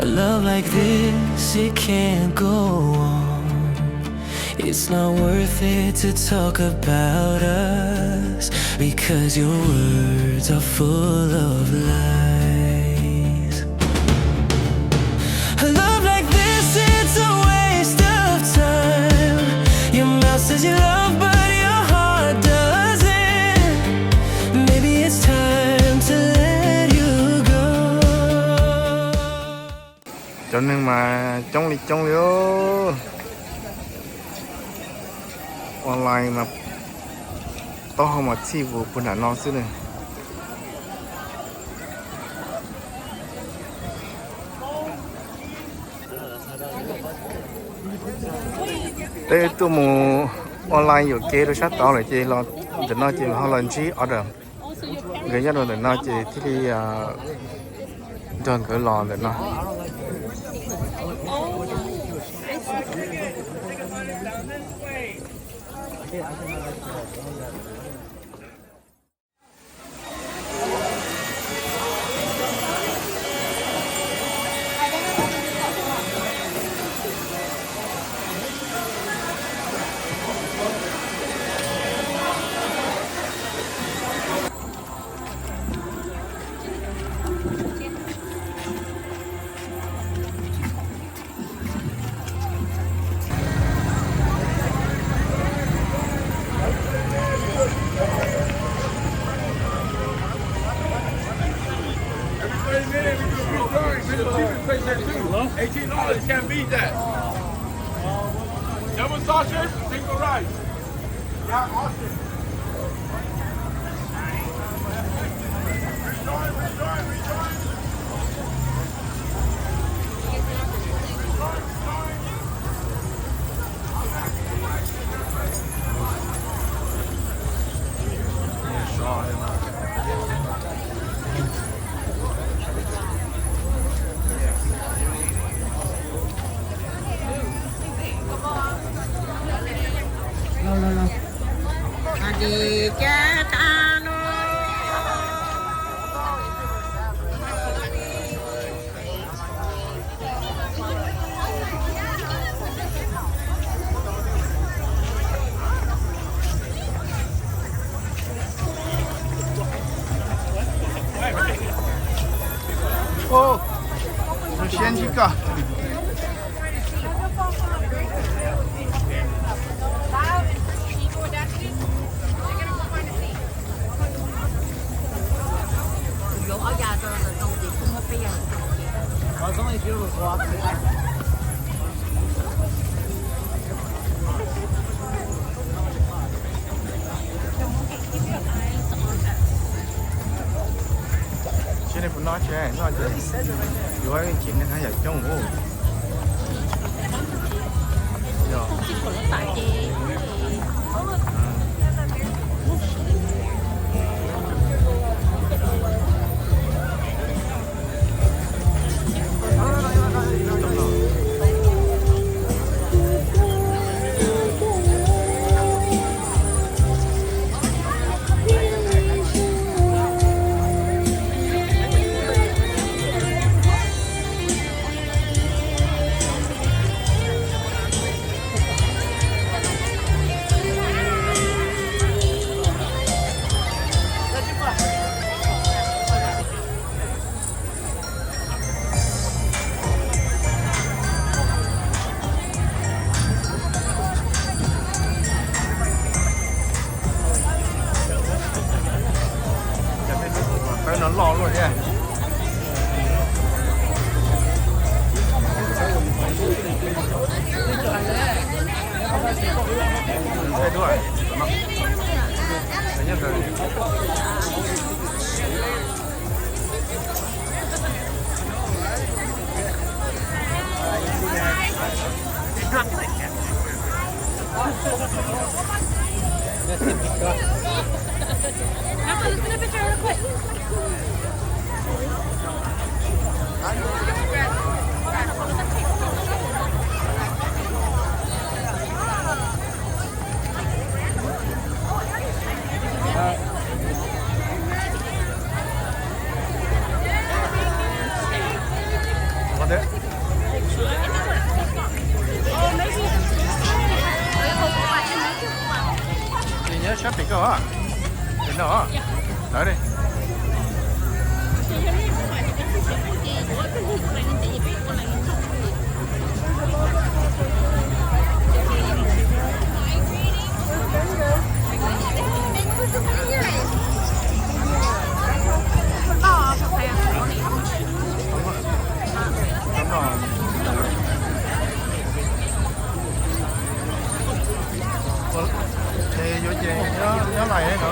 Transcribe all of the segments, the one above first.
A love like this, it can't go on. It's not worth it to talk about us because your words are full of lies. A love like this, it's a waste of time. Your mouth says you love, but your heart doesn't. Maybe it's time to let you go. Cov neeg mas coob li coob li. Online mas taub hau mas txhij vus puag nram no xwb na. Peb tuaj mus online yuam kev rau sab tod lawm ces los ntawm no ces ho los ntsib order. Nkawd nyob rau ntawm no ces thiaj li nrog nkawd los ntawm no. Every thirty minutes, we do three times. Cheapest place there too. Eighteen dollars, can't beat that. Double sausage, single rice. Ôh, siab ntsib koj. Tsis li puas no tsis no ces yuav tsis neeg haj yam coob. Ces nyob sab pem koj, pem no, lawv li. Ces yuav ces nyob lais no.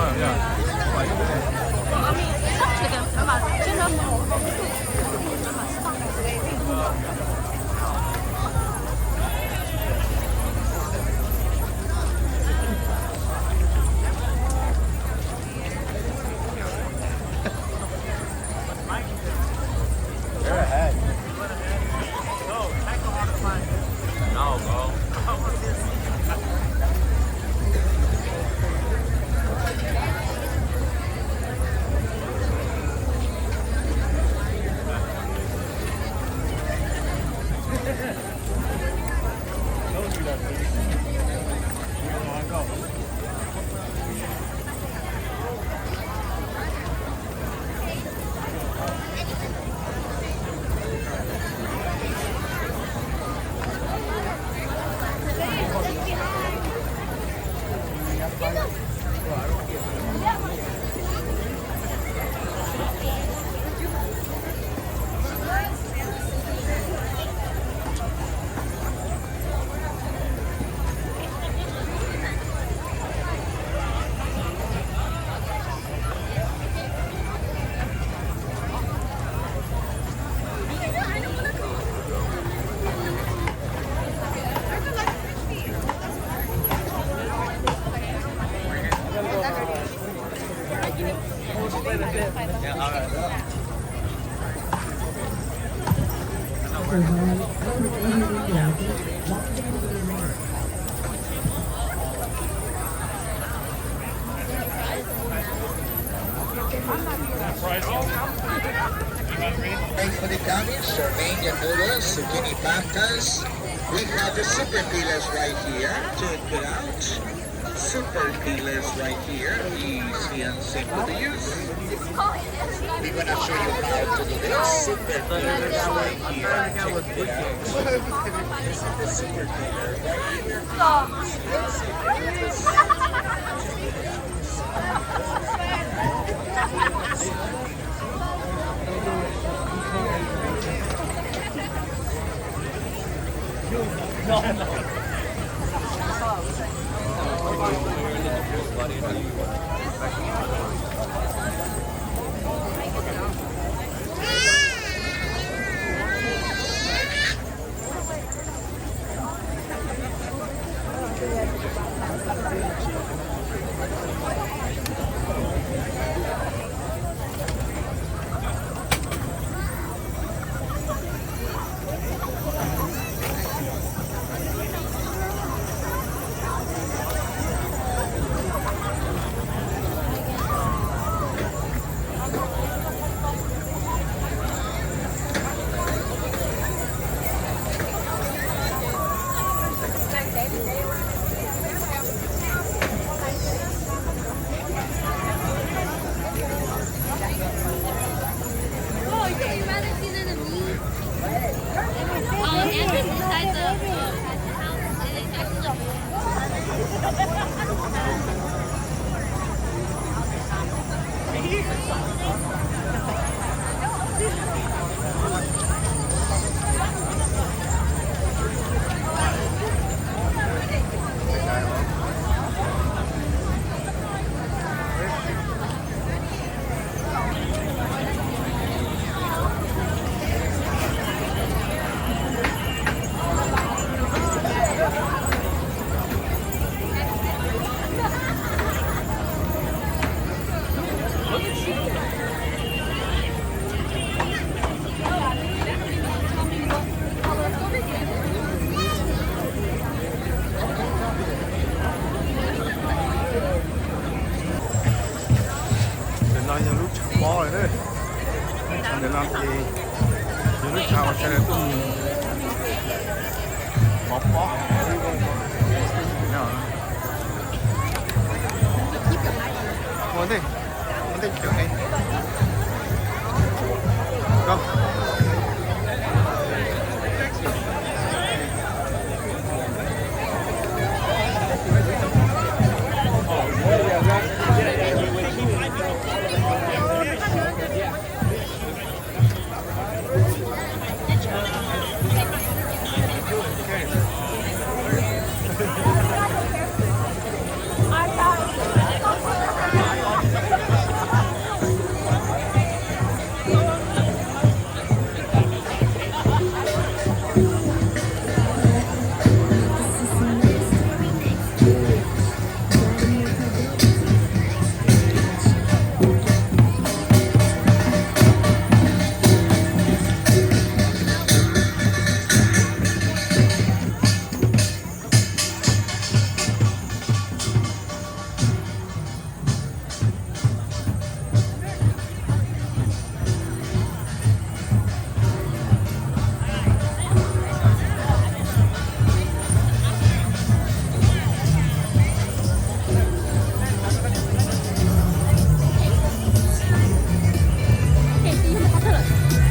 Thanks for the comments, Romanian noodles, zucchini papas. We have the super pilas right here. Check it out. Super pilas right here. Easy and simple to use. We're gonna show you how to do this. Super pilas right here. Check it out. This is the super pilas right here. Mov pob. Ua ntej, ua ntej cov es. Go.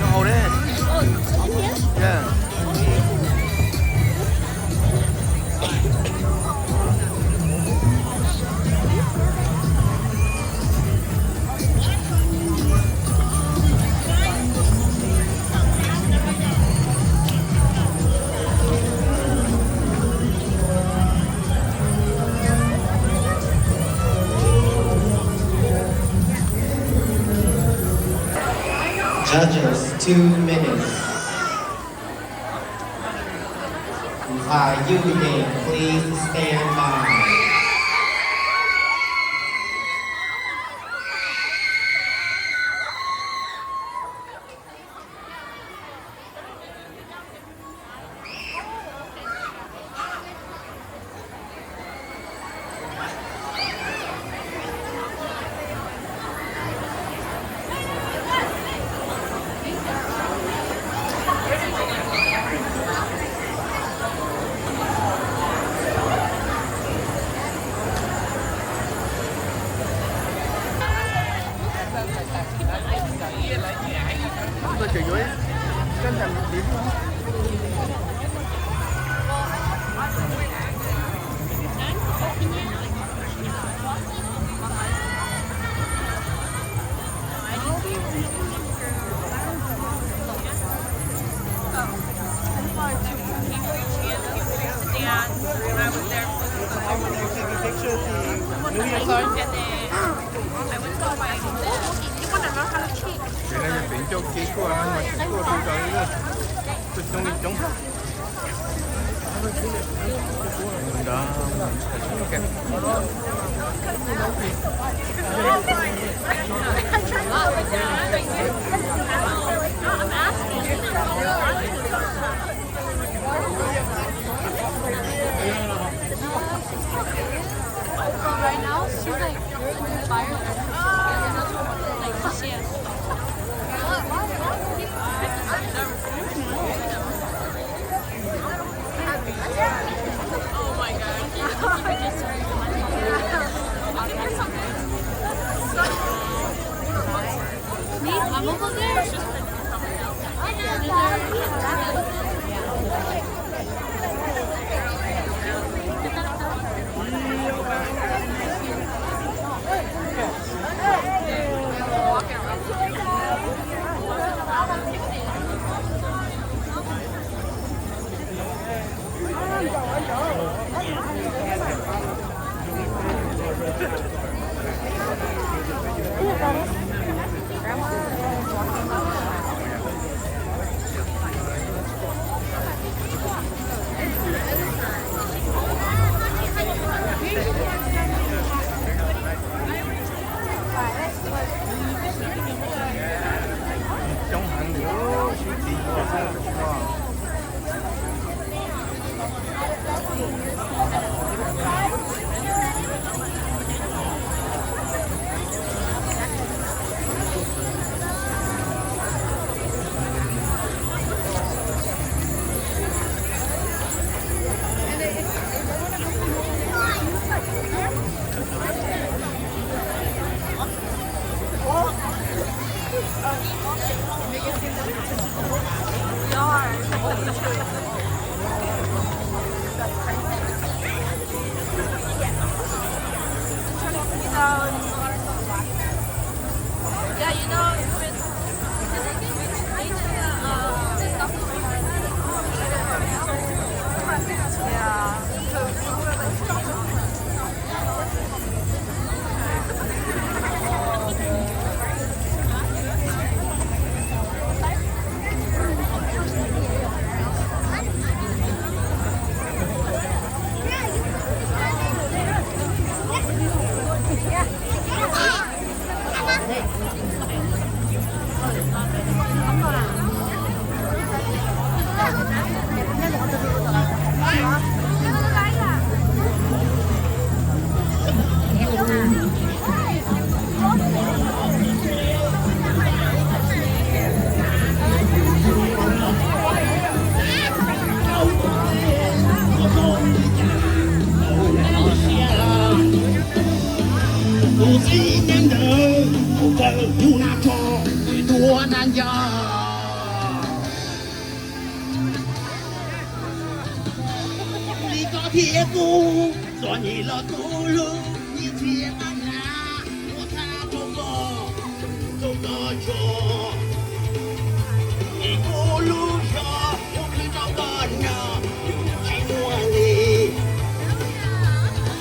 Nó hau đấy. Yeah. Judges, two minutes. Nqha ywj dees, please stand by. Ces no yog pem ncauj kev tuaj no mas tsis tuaj tau li, tuaj coob li coob. Right now, she's like, in the fire. Like, she is. Me? I'm over there. Coob heev li, sib tiv ua xwb no. Tus txiv neej ntawd mus kawm yus nab tso, tuav nab nco. Li koj thiab kuv txom nyem los kuv lub nyiaj txiag qab na, muab thab rau koj, rau koj tso. Es kuv lub zog muab qhwv rau koj noj, yus tsis muaj li.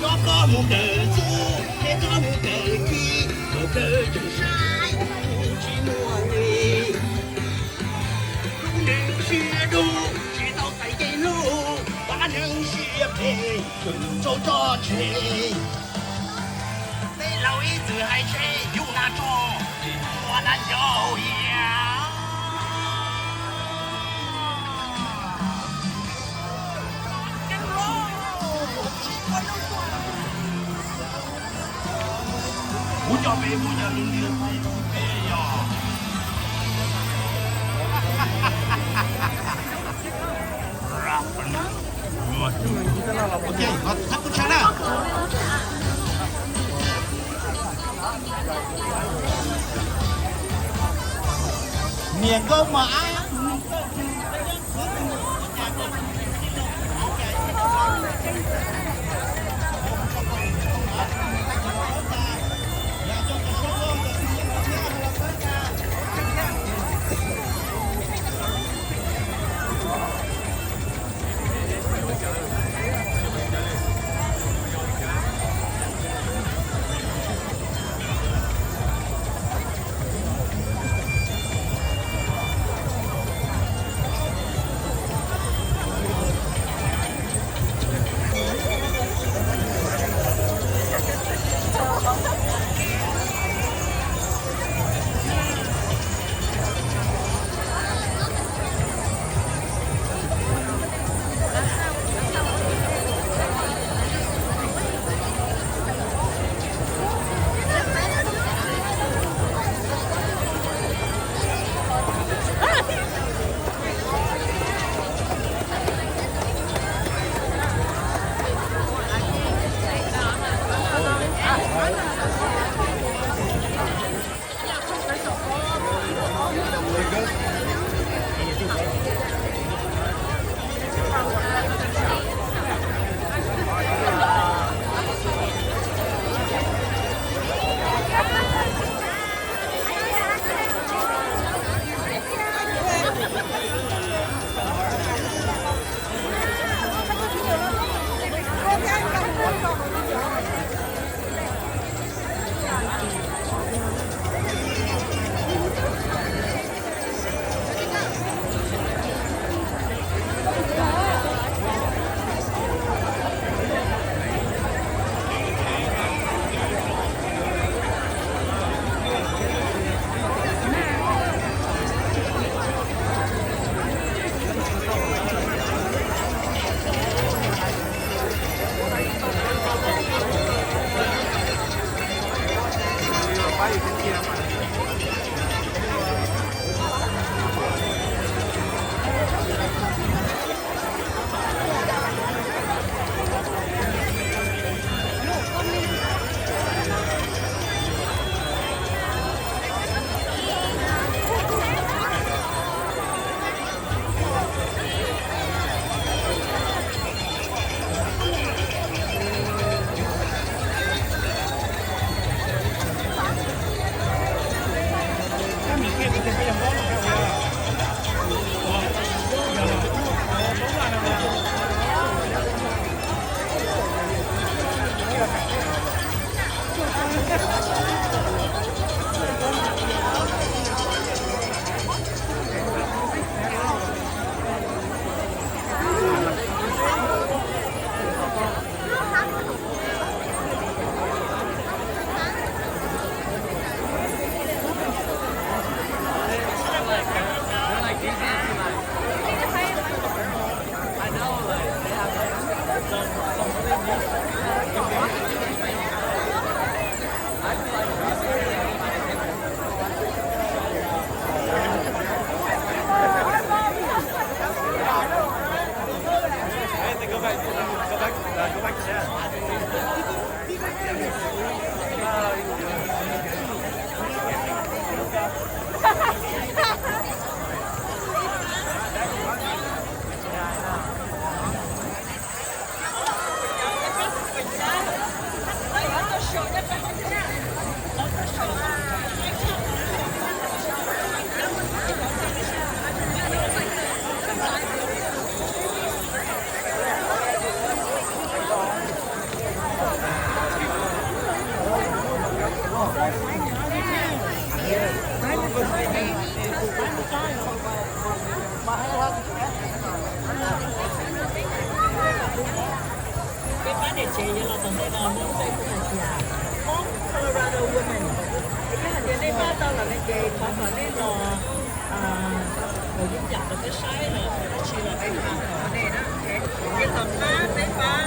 Coj koj mus kawm txuj, coj koj mus kawm ci, kawm kawm tsis saib, yus tsis muaj li. Lub neej siab dub tsis tau txais kev hlub, pab neeg siab phem tseem rau tso tseg. Tej laus ib txwm hais tseg yus nab tso, ua nab nco ua. Kuv coj peb mus yog lub ntiag peb yog. Ok, thab kuv tshaj na. Niam nkauj mos ab. Tsev yuav los tom ntej no muab npe hu hais tias Hmoob Colorado Women. Yog hais tias nej pab tau los ne ces thov kom nej los, kom yeej yam rau peb saib los dab tsi los peb pab tau nej na. Ces thaum qab peb pab